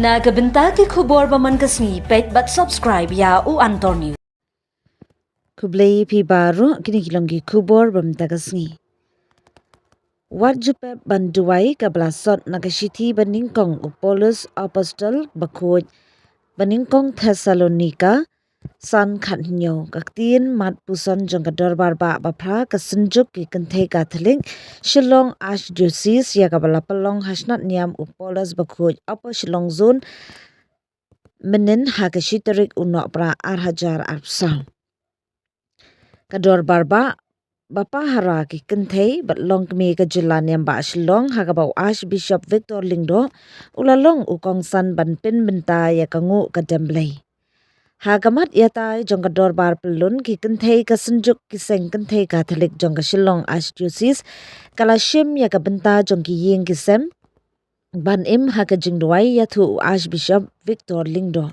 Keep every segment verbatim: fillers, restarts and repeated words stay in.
Na ka bynta ki khubor ba man ka sngi, peit bad subscribe ïa U Antor News. Khublei phi baroh, kine ki long ki khubor ba mynta ka sngi. Wat ju pep ban duwai, kaba la sot na ka shithi ba nyngkong u Paulus Apostol ba khuid ba nyngkong Thessalonika san khathynñiew. Ka ktien mat puson jong ka dorbar bah ba phra ka Synjuk ki Kynthei Katholik Shillong Archdiocese, ïa kaba la pynlong ha shnat niam u Paulus ba khuid Upper Shillong Zone mynhynnin ha ka shi tarik u Nohprah ar hajar arphew saw. Ka dorbar bah ba pahara ki kynthei bad longkmie ka jylla niam bah Shillong, ha kaba u Archbishop Victor Lyngdoh u la long u kongsan ban pynbynta ïa ka nguh ka dem Blei. Ha ka mat ïatai jong ka dorbar pyllun, ki kynthei ka Synjuk ki Seng Kynthei Katholik jong ka Shillong Archdiocese ka la shim ïa ka bynta jong ki ïing ki sem ban im ha ka jingduwai ïathuh u Archbishop Victor Lyngdoh.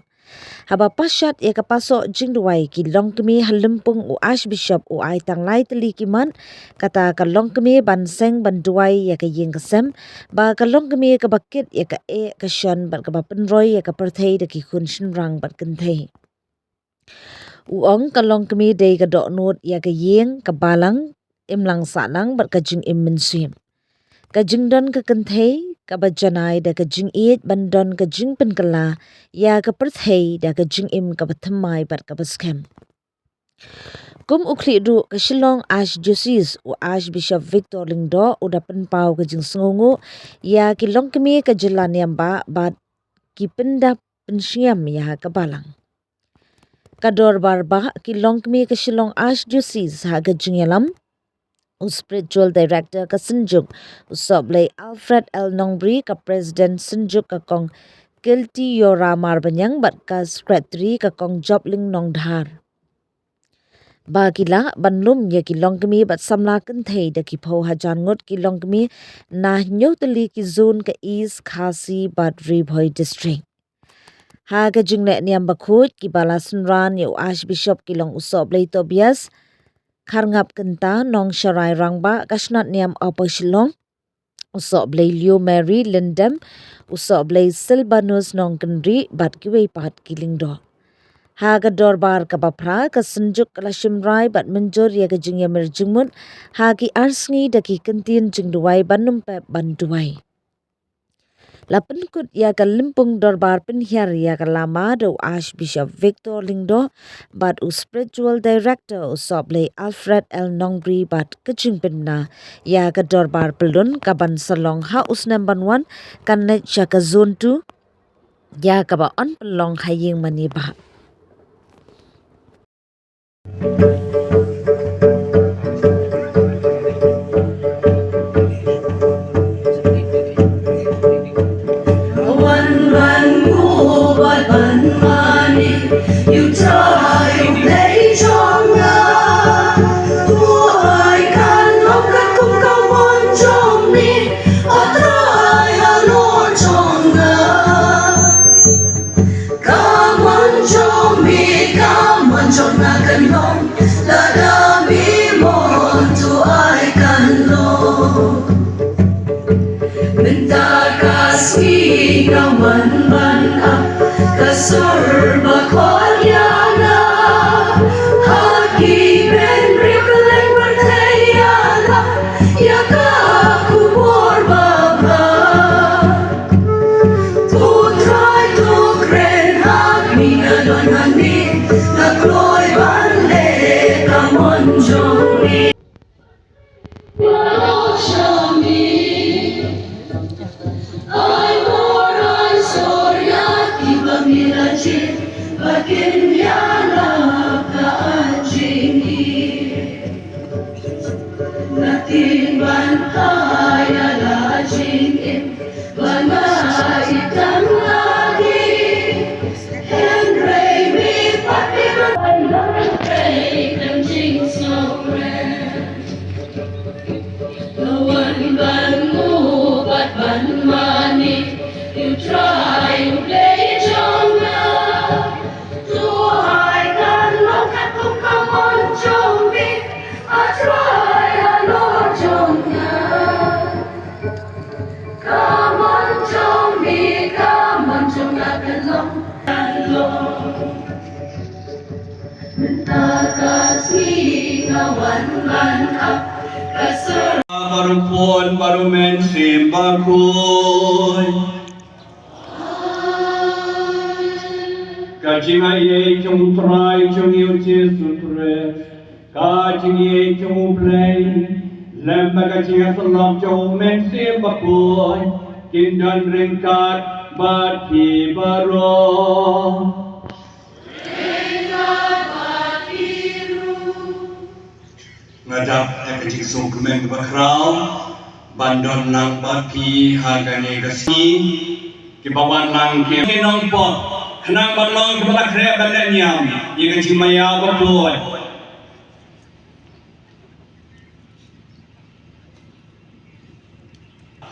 Haba pashat ïa ka pasoh jingduwai, ki longkmie ha lympung u Archbishop u ai tang lai tylli ki mat, kata ka longkmie ban seng ban duwai ïa ka ïing ka sem, ba ka longkmie kaba kit ïa ka eh ka shon bad kaba pynroi ïa ka pyrthei da ki khun shynrang bad kynthei. U ong ka longkmie dei ka dohnud ïa ka ïing, ka balang, imlang sahlang bad ka jingim mynsiem. Ka jingdon ka kynthei kaba janai da ka jingïeit ban don ka jingpynkylla ïa ka pyrthei da ka jingim kaba thymmai bad kaba skhem. Kum u khlieh duh ka Shillong Archdiocese, u Archbishop Victor Lyngdoh u da pynpaw ka jingsngewnguh ïa ki longkmie ka jylla niam bah bad ki pyndap pynsngiam ïa ka balang. Ka dorbar bah ki longkmie ka Shillong Archdiocese ha ka jingïalam u Spiritual Director ka Synjuk u Sohblei Alfred L Nongbri, ka President Synjuk ka Kong Kilti Yora Marbaniang bad ka Secretary ka Kong Jopling Nongdhar, ba ki lah ban lum ïa ki longkmie bad samla kynthei da ki phew hajar ngut ki longkmie na hynñiew tylli ki zone ka East Khasi bad Ri Bhoi District. Ha ka jingleh niam ba khuid, kiba la synran ïa u Archbishop ki long u Sohblei Tobias Kharngap Kynta, Nongsharai Rangbah ka shnat niam Upper Shillong, u Sohblei Leo Mary Lyndem, u Sohblei Silbanus Nongkynrih bad kiwei pat ki lyngdoh. Ha ka dorbar kaba phra, ka Synjuk ka la shim rai bad mynjur ïa ka jingïamir jingmut ha ki ar sngi da ki kyntien jingduwai ban ym pep ban duwai. La pynkut ïa ka lympung dorbar pynhiar ïa ka lama da u Archbishop Victor Lyngdoh bad u Spiritual Director u Sohblei Alfred L Nongbri bad ka jingpynbna ïa ka dorbar pyllun kaban sa long ha u snem ban wan kan leit sha ka Zone two ïa kaba yn pynlong ha ïing mane bah. Wan ban nguh bad ban mane, ïa u Trai U Blei jong nga. To ai kan long katkum ka mon jong me, O Trai halor jong nga. Ka mon jong me, ka mon jong nga kan long, lada me mon, to ai kan long. Mynta ka sngi nga wan ban ap ka sur ba khot ïa nga ha ki bynriew kylleng pyrthei, ïa la ïa ka khubor babha. To Trai to kren ha me, nga don hangne, nga kloi ban leh ka mon jong me. Ai bor ai sor ïa kiba me la jied, ba kin ïalap ka jingim. Nga tieng ban ai ïa la jingim ba nga ïeit tang lade. Hynrei me pat me ban ai lade ka jingsngewkmen. Nga wan ban nguh bad ban mane ïa u Trai U Blei jong nga. To ai kan long katkum ka mon jong me, A Trai halor jong nga. Ka mon jong me, ka mon jong nga. Baroh khun, baroh mynsiem bakhuid. Ka jingaiei jong U Trai jong ngi U Jisu Khrist, ka jingaiei jong U Blei, lem bad ka jingïasyllok jong U Mynsiem Bakhuid, kin don ryngkat bad phi baroh. Nga dap ïa ka jingsngewkmen kaba khraw ban don lang bad phi ha kane ka sngi. Kiba wan lang ki nongpop, khnang ban long kiba la khreh ban leh niam ïa ka jingmaïa bakhuid.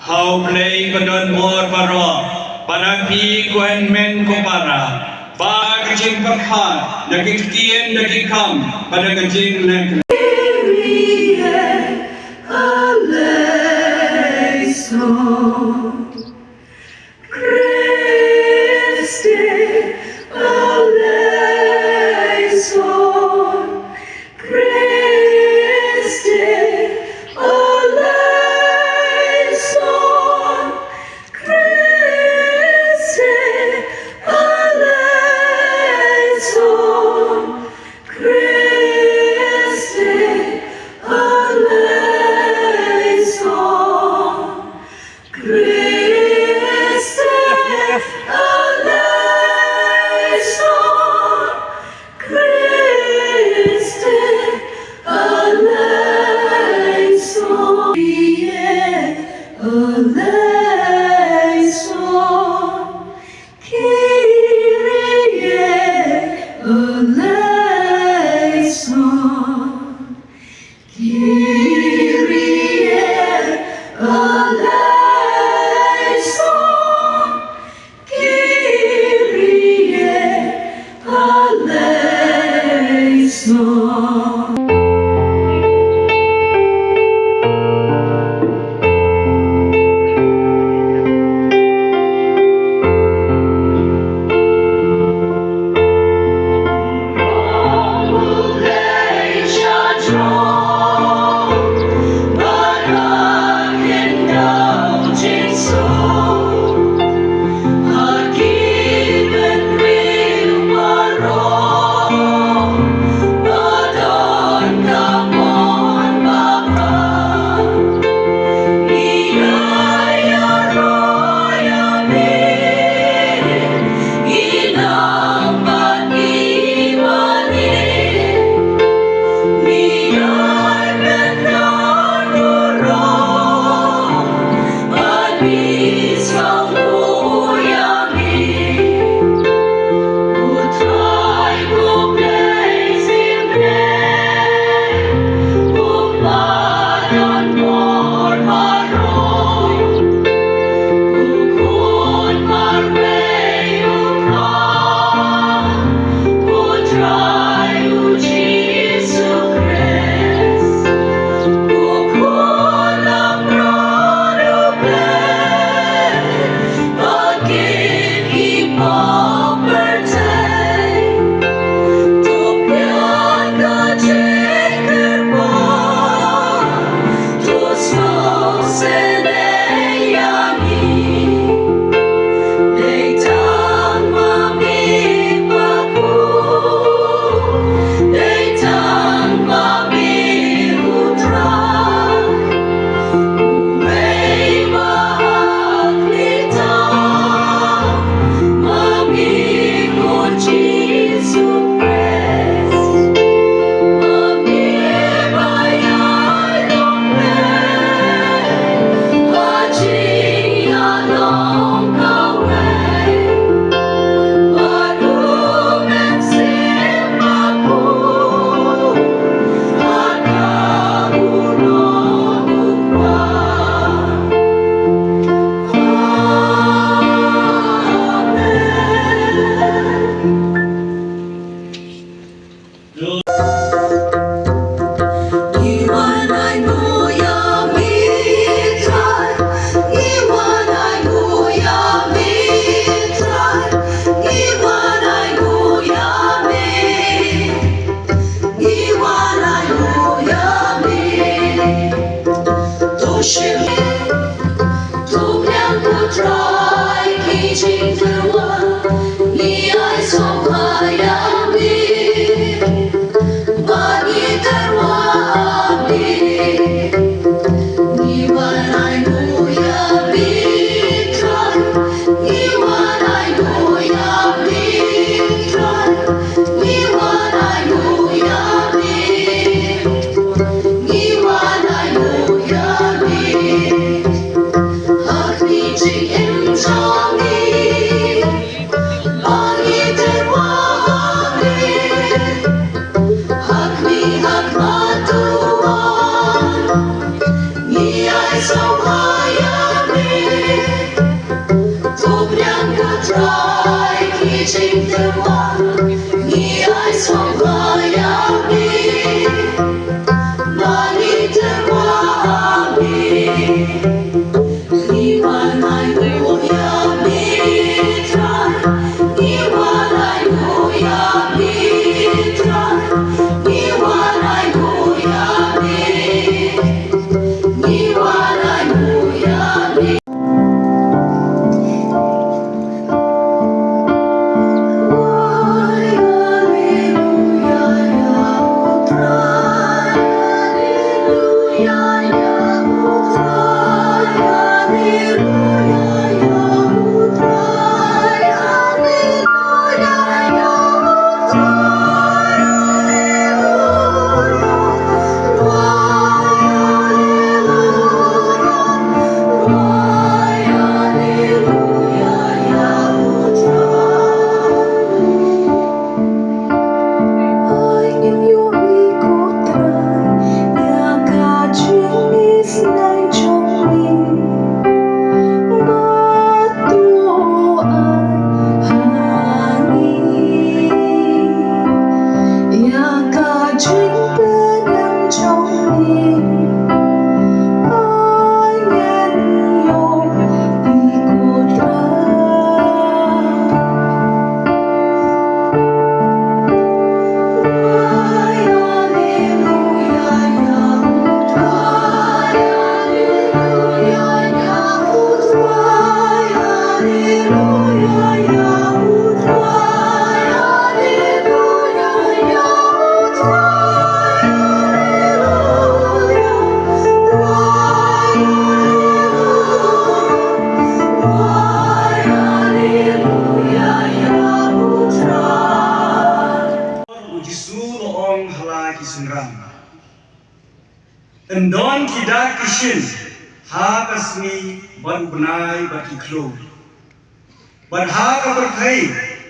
Ha U Blei ba don bor baroh, ba na phi ko hynmen ko para, ba ka jingpyrkhat da ki ktien da ki kam bad da ka jingleh. Christe eleison, Christe eleison, Christe eleison, Christe eleison. Christe eleison, Christe eleison, Kyrie eleison, Kyrie eleison. Kyrie eleison, Kyrie eleison. U Jisu u la ong ha la ki synran, yn don ki dak ki shin ha ka sngi bad u bnai bad ki khlur, bad ha ka pyrthei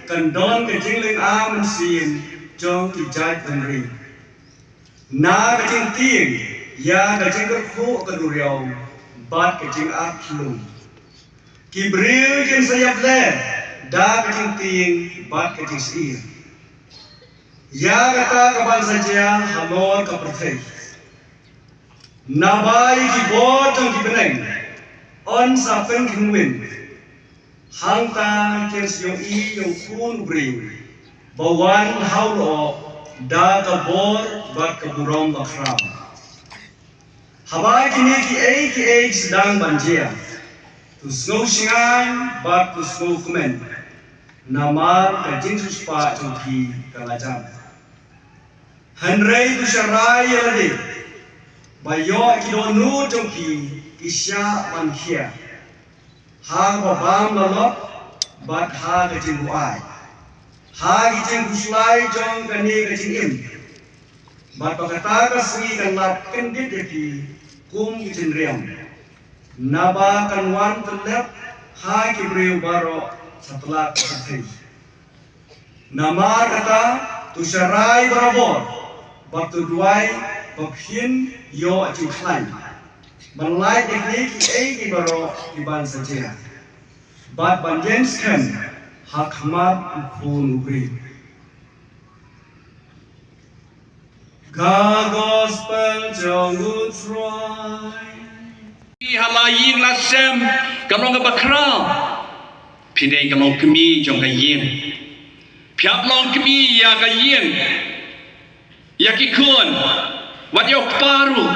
kan don ka jinglynga mynsiem jong ki jaitbynriew. Na ka jingtieng ïa ka jingkyrkhu ka duriaw bad ka jingarthlun, ki briew kin sa ïap leh da ka jingtieng bad ka jingsyier. Ïa kata ka ban sa jia halor ka pyrthei. Naba ïa ki bor jong ki bneng yn sa pynkhynwin. Hangta kin sa ïohi ïa u Khun u briew ba wan ha u lyoh da ka bor bad ka burom bakhraw. Haba kine kiei kiei ki sdang ban jia, to sngew shngaiñ bad to sngew kmen, namar ka jingsiewspah jong phi ka la jan. Hynrei to sharai ïa lade ba ïoh ki dohnud jong phi ki shah ban khia ha kaba bam la lok bad ha ka jingbuaid, ha ki jingkhuslai jong kane ka jingim. Bad ba kata ka sngi kan lap kyndit ïa phi kum ki jynriam, naba kan wan tyllep ha ki briew baroh satlak ka pyrthei. Namar kata, to sharai barabor bad to duwai ba phin ïoh jingkhlaiñ ban lait ïa kine kiei kiei baroh ki ban sa jia bad ban ïeng skhem ha khmat u Khun u briew. Ka Gospel jong u Trai. Ha la ïing la sem, ka long kaba khraw. Phi dei ka long kmie jong ka ïing. Phi hap long kmie ïa ka ïing, ïa ki khun, wat ïa u kpa ruh.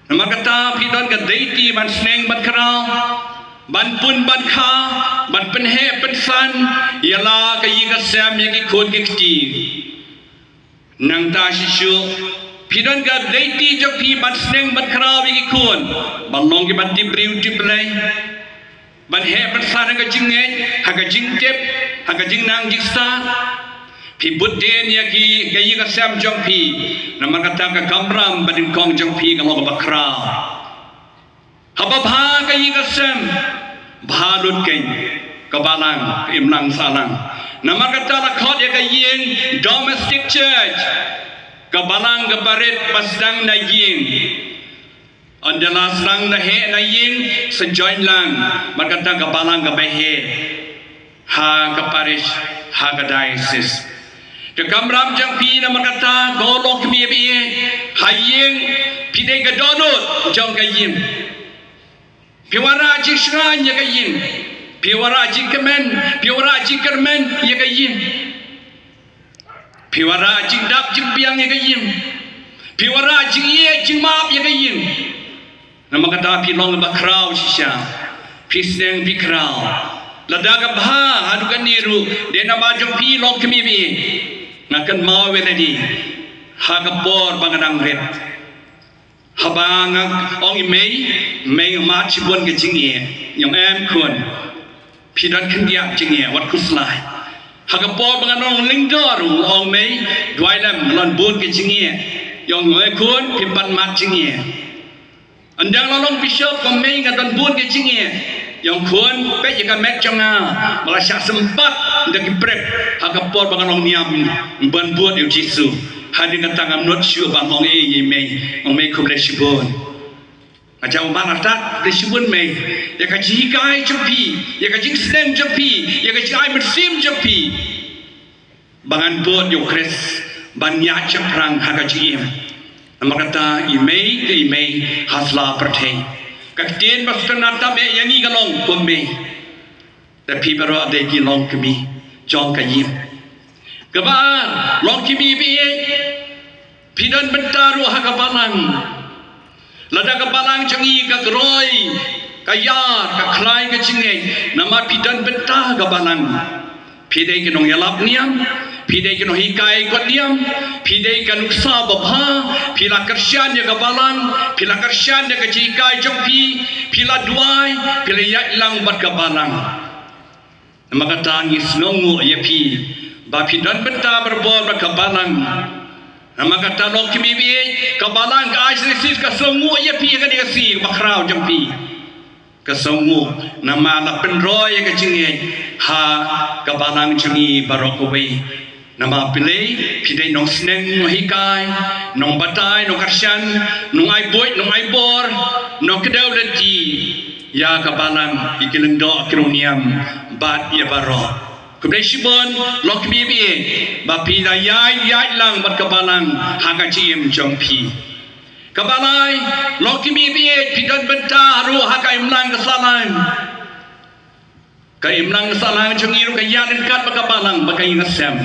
Namar kata phi don ka deiti ban sneng ban khraw, ban pun ban kha, ban San, ïa la ka ïing ka sem ïa ki khun ki kti. Nangta shisha phi don ka lynti jong phi ban sneng ban khraw ïa ki khun, ban long ki ban tip briew tip Blei, ban heh ban san ha ka jingngeit, ha ka jingtip, ha ka jingnang jingstad. Phi bud dien ïa ki, ka ïing ka sem jong phi. Namar kata ka kamram ba nyngkong jong phi ka long kaba khraw. Haba bha ka ïing ka sem, bha lut keiñ ka balang, ka imlang sahlang. Namar kata la khot ïa ka ïing domestic church. Ka balang kaba rit ba sdang na ïing. Ynda la sdang na heh na ïing, sa join lang. Namar kata ka balang kaba heh ha ka parish, ha ka diocese. Ka kamram jong phi, namar kata ko lok kmie phi, ha ïing phi dei ka dohnud jong ka ïing. Phi wanrah jingshngaiñ ïa ka ïing. Phi wanrah jingkmen, phi wanrah jingkyrmen ïa ka ïing. Phi wanrah jingdap jingbiang ïa ka ïing. Phi wanrah jingïeit jingmap ïa ka ïing. Namar kata phi long ba khraw shisha. Phi sneng phi khraw. Lada ka bha haduh kane ruh, dei namar jong phi lok kmie phi. Nga kynmaw ïa lade ha ka por ba nga dang rit. Haba nga ong ïa mei, mei, nga mad shibun ka jingeh. Nga ong em khun, phi don khyndiat jingeh, wat khuslai. Ha ka por ba nga long lyngdoh ruh nga ong mei, duwai lem, nga don bun ka jingeh. Nga ong em khun, phim pat mad jingeh. Ynda nga la long bishop, ko mei, nga don bun ka jingeh. Nga ong khun, peit ïa ka met jong nga, ba la shah sympat da ki prep ha ka por ba nga long niam ban bud ïa u Jisu. Hadien kata ngam nud shuh ban ong ei ïa mei. Nga ong mei, khublei shibun. Nga jaw ban atat, khublei shibun mei, ïa ka jinghikai jong phi, ïa ka jingsneng jong phi, ïa ka jingai mynsiem jong phi, ba ngan bud ïa u Khrist ban ïaid shaphrang ha ka jingim. Namar kata i mei, i mei ha sla pyrthei. Ka ktien ba sngewtynnat tam eh ïa ngi ka long, ko mei, da phi baroh dei ki longkmie jong ka ïing. Kaba ar, longkmie phi, phi don bynta ruh ha ka balang. Lada ka balang jong ngi ka kroi, ka ïar, ka khlaiñ ka jingngeit, namar phi don bynta ha ka balang. Phi dei ki nongïalap niam, phi dei ki nonghikai kot niam, phi dei ka nuksa babha, phi la kyrshan ïa ka balang, phi la kyrshan ïa ka jinghikai jong phi, phi la duwai, phi la ïaid lang bad ka balang. Namar kata ngi sngewnguh ïa phi ba phi don bynta barabor bad ka balang. Namar kata longkmie phi, ka balang ka Archdiocese ka sngewnguh ïa phi ha kane ka sngi kaba khraw jong phi. Ka sngewnguh namar la pynroi ïa ka jingngeit ha ka balang jong ngi baroh kawei. Namar phi dei, phi dei nongsneng, nonghikai, nongbatai, nongkyrshan, nongai buit, nongai bor, nongkdew lynti ïa ka balang, ïa ki lyngdoh ki nongniam bad ïa baroh. Khublei shibun longkmie phi ba phi la ïaid ïaid lang bad ka balang ha ka jingim jong phi. Kaba lai, longkmie phi, phi don bynta ruh ha ka imlang ka sahlang. Ka imlang ka sahlang jong ngi ruh ka ïaid ryngkat bad ka balang bad ka ïing ka sem.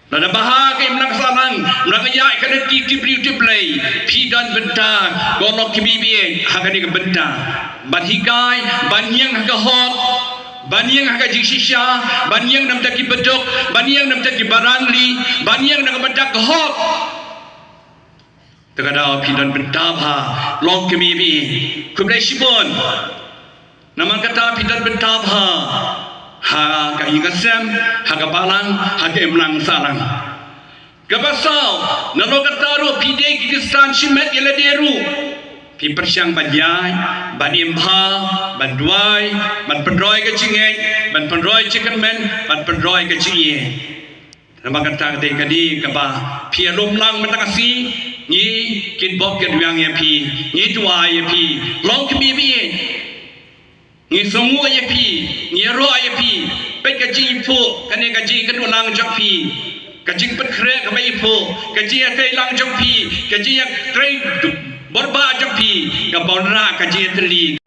Lada bha ka imlang ka sahlang, imlang ka ïaid ka lynti tip briew tip Blei, phi don bynta ko longkmie phi ha kane ka bynta. Ban hikai, ban ïeng ha ka hok, ban ïeng ha ka jingshisha, ban ïeng na ka bynta ki baduk, ban ïeng na ka bynta ki barangli, ban ïeng na ka bynta ka hok. Te ka daw phi don bynta bha longkmie phi. Khublei shibun. Namar kata phi don bynta bha ha ka ïing ka sem, ha ka balang, ha ka imlang sahlang. Kaba saw, nalor kata ruh phi dei ki Khristan shimet ïa lade ruh. Phi pyrshang ban ïaid, ban im bha, ban duwai, ban pynroi ka jingngeit, ban pynroi jingkyrmen, ban pynroi ka jingïeit. Namar kata ka dei ka dei kaba phi ïalum lang mynta ka sngi, ngi kitbok kitrwiang ïa phi, ngi duwai ïa phi longkmie phi. Ngi sngewnguh ïa phi, ngi ïaroh ïa phi. Peit ka jingiphuh, kane ka jingkynduh lang jong phi, ka jingpynkhreh kaba iphuh, ka jingïatreilang jong phi, ka jingïatrei bor ba jong phi, kaba wanrah ka jingïatreilang.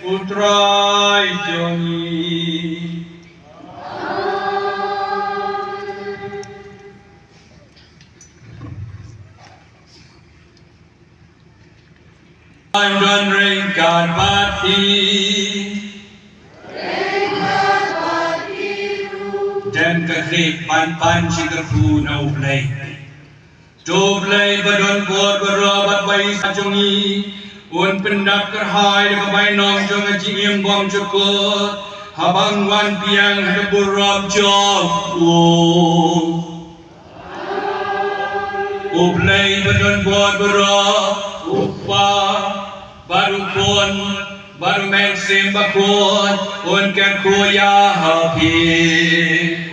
U Trai jong ngi. Amen. Don ryngkat bad phi. Don ka khlieh ban pan shi kyrkhu na U Blei. To U Blei ba don bor baroh bad ba ïeit jong ngi, un pyndap kyrhai da ka bainong jong ka jingim bymjukut, haba ngi wan biang ha ka burom jong u. U Blei ba don bor baroh, U Kpa, bad U Khun, bad U Mynsiem Bakhuid, un kyrkhu ïa phi.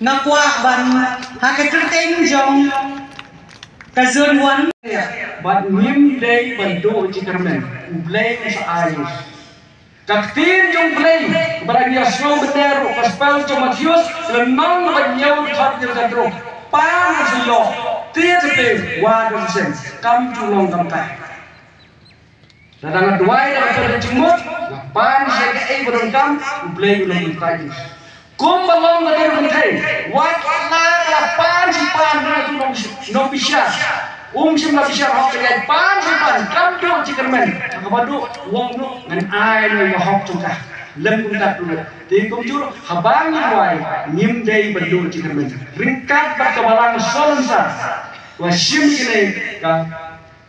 Nga kwah ban ha ka kyrteng jong ka zone one. Bad ngim dei ban duh jingkyrmen, U Blei un sa ai. Ka ktien jong U Blei ba ngi ïa sngew bynta ruh, ka gospel jong Mathaios lynnong ba hynñiew dkhot hynñiew ka tru. Pan sa ïoh, tied sa tied, wad sa shem, kam ju long kam kai. Lada nga duwai da ka jingmut, nga pan sha kaei ba donkam, U Blei u long uta. Kumba long ka dei ruh kynthei, wat la ka pan shi pan, nongpynim, nongpynim. Um shym la pynshah hok ïa, pan shi pan, kam duh jingkyrmen. Kaba duh, u ong ruh ngan ai noh ïa ka hok jong ka. Lem kumta ruh. Te kumjuh ruh, haba ngi duwai, ngim dei ban duh jingkyrmen. Ryngkat bad ka balang Solomon sa, wa shim kine ka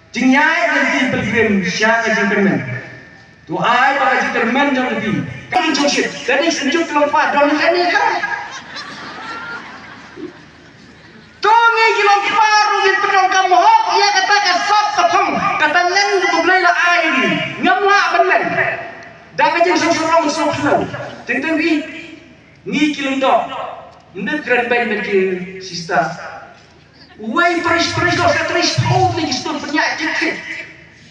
jingïaid lynti pilgrim sha ka jingkyrmen. To ai ba ka jingkyrmen jong ka, ka jingshit. Ka dei shu jut long pa don ka ne ka. To ngi ki long pa ruh ngin pyndonkam hok ïa kata ka sap ka phong, ka talent kaba U Blei la ai ïa ngi. Ngam lah ban leh. Da ka jingsngewsarong sngewkhlaiñ. Teng teng ngi, ngi ki lyngdoh. Ngi kren beiñ bad ki sister. Uwei pyrshah pyrshah, sa pyrshah, oh, ngi sdang pynïaid jingkhih.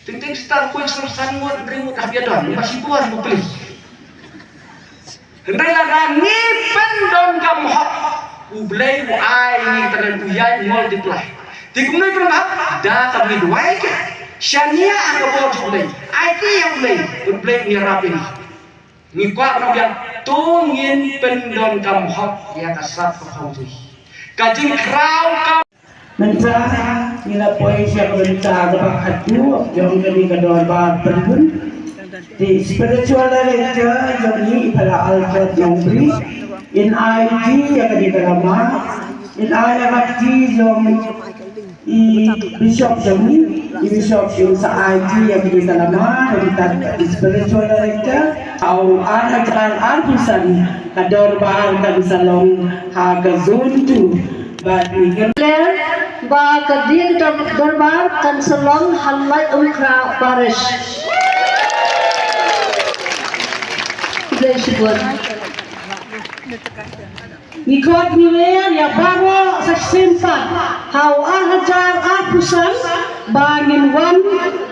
Teng teng star kuih star san ngut, hynriew ngut hap ïa don, ba shibun ba pyllein. Hynrei lada ngi pyndonkam hok, U Blei u ai ngi, te u ïaid multiply. Te kumno pyndonkam hok? Da kaba ngi duwai ki. Shaniah ha ka bor jong U Blei. Aiti ïa U Blei, U Blei un ïarap ïa ngi. Ngi kwah ban ong biang, to ngin pyndonkam hok ïa ka sap ka phong jong ngi. Ka jingkhraw ka Mynta ngi la poi sha ka bynta kaba khatduh jong kane ka dorbar pynbun. Te spiritual director jong ngi i Phadar Alfred Nongbri, in ai ji ïa kane ka lama, in ai ïa ka ji jong i bishop jong ngi, i bishop in sa ai ji ïa kane ka lama, kane ka spiritual director. Hau ar hajar arphew san ka dorbar kan sa long ha ka zone two. Bad ngi kyrmen ba ka dei ka dorbar kan sa long ha Laitumkhrah Parish. Khublei shibun. Ngi khot ngi wer ïa baroh sa shisien pat ha u ar hajar arphew san ba ngin wan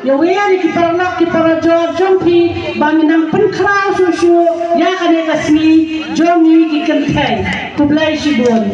ïa wer ïa ki paralok ki parajor jong phi ba ngin nang pynkhraw shuh shuh ïa kane ka sngi jong ngi ki kynthei. Khublei shibun.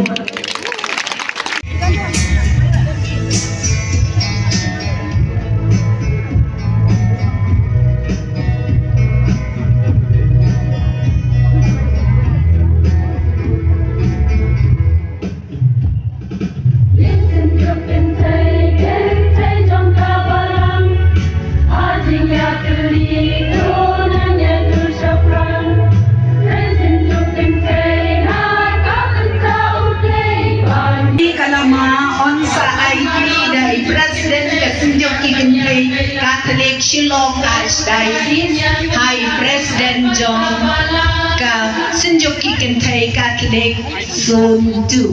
Shillong Archdiocese ha i President jong ka Synjuk ki Kynthei Katholik Zone two.